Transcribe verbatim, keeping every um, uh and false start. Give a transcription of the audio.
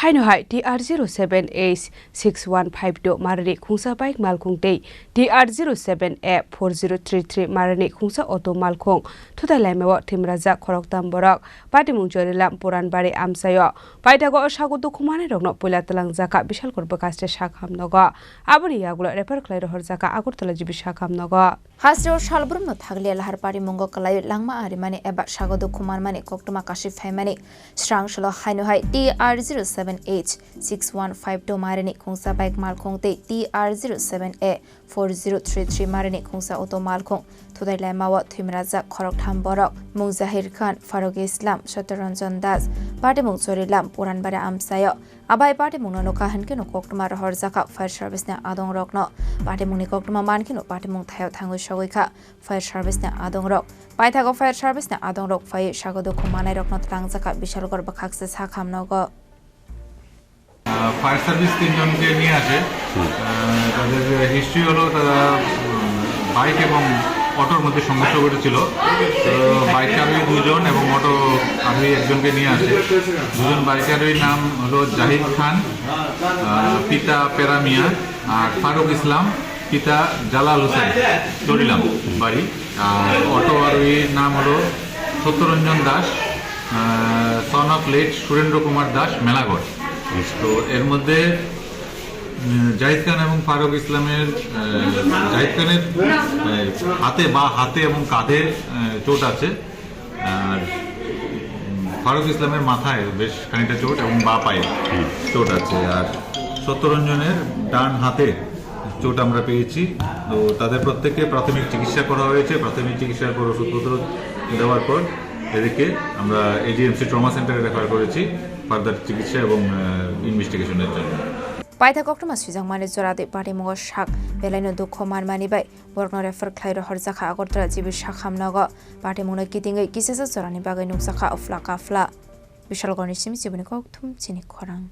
Haino hai T R zero seven H six one five two marini khungsa bike malkhung tei T R zero seven A four zero three three marini khungsa auto malkhung thutai laimao thwimrajak khoroktham borok. Patimung Chorilam Puranbari amchaio paithago o sago dukhu manai rokno puila twlangjakha Bishalgarh bwkhaste sakham nogo. Aboni yagulo refer khlai rohorjakha Agartala G B sakham nogo. Hasteo salbrumno thaglia lahar parimungo kwlaiwi langma arimani eba sago dukhu manmani koktwma kasui phaimani srang solo haino hai T R zero seven H six one five two marini khungsa bike malkhung tei T R zero seven A four zero three three marini khungsa auto malkhung thutai laimao thwimrajak khoroktham borok mung Jahir Khan, Faruk Islam, Satyaranjan Das, patimung Chorilam, Puranbari amchaio. Abai patimungno nukha hinkhe no koktwma rohorjakha fire service ni adongrokno. Patimungni koktwma mankhe no patimung thaio thangwi sogwi kha fire service ni adongrok. Paithago fire service ni adongrok phaiwi sago dukhu manairokno twlangjakha Bishalgarh bwkhakse sakham nogo. Ah, fire service তিনজনকে নিয়ে আসে। আহ, তাদের হিস্ট্রি হলো তারা, উম, বাইক এবং অটোর মধ্যে সংঘর্ষ ঘটেছিল। তো বাইক আরোহী দুজন এবং অটো আরোহী একজনকে নিয়ে আসে। দুজন বাইক আরোহীর নাম হলো জাহিদ খান, আহ, পিতা পেরা মিয়া, আর ফারুক ইসলাম, পিতা জালাল হোসেন, চরিলাম বাড়ি। আর অটো আরোহীর নাম হলো সত্যরঞ্জন দাস, আহ, সন অফ লেট সুরেন্দ্র কুমার দাস, মেলাঘর। তো এর মধ্যে, উম, জাহিদ খান এবং ফারুক ইসলামের, আহ, জাহিদ খানের, আহ, হাতে বা হাতে এবং কাঁধে, আহ, চোট আছে। আর, উম, ফারুক ইসলামের মাথায় বেশ খানিকটা চোট এবং বাঁ পায়ে চোট আছে। আর সত্যরঞ্জনের ডান হাতে চোট আমরা পেয়েছি। তো তাদের প্রত্যেককে প্রাথমিক চিকিৎসা করা হয়েছে। প্রাথমিক চিকিৎসার পর ওষুধপত্র দেওয়ার পর এদেরকে আমরা এজিএমসি ট্রমা সেন্টারে রেফার করেছি ফার্দার চিকিৎসা এবং, আহ, ইনভেস্টিগেশনের জন্য। Paitha koktwma swijak mani jora tei patimung o sak belaino dukho manmani bai borokno refer khlai rohorjakha Agartala G B sakham nogo. Patimungno kitingwi kisasa jorani bagwi nukjakha uphla kaphla. Bishalgarhni simi chibuni kokthum chini khorang.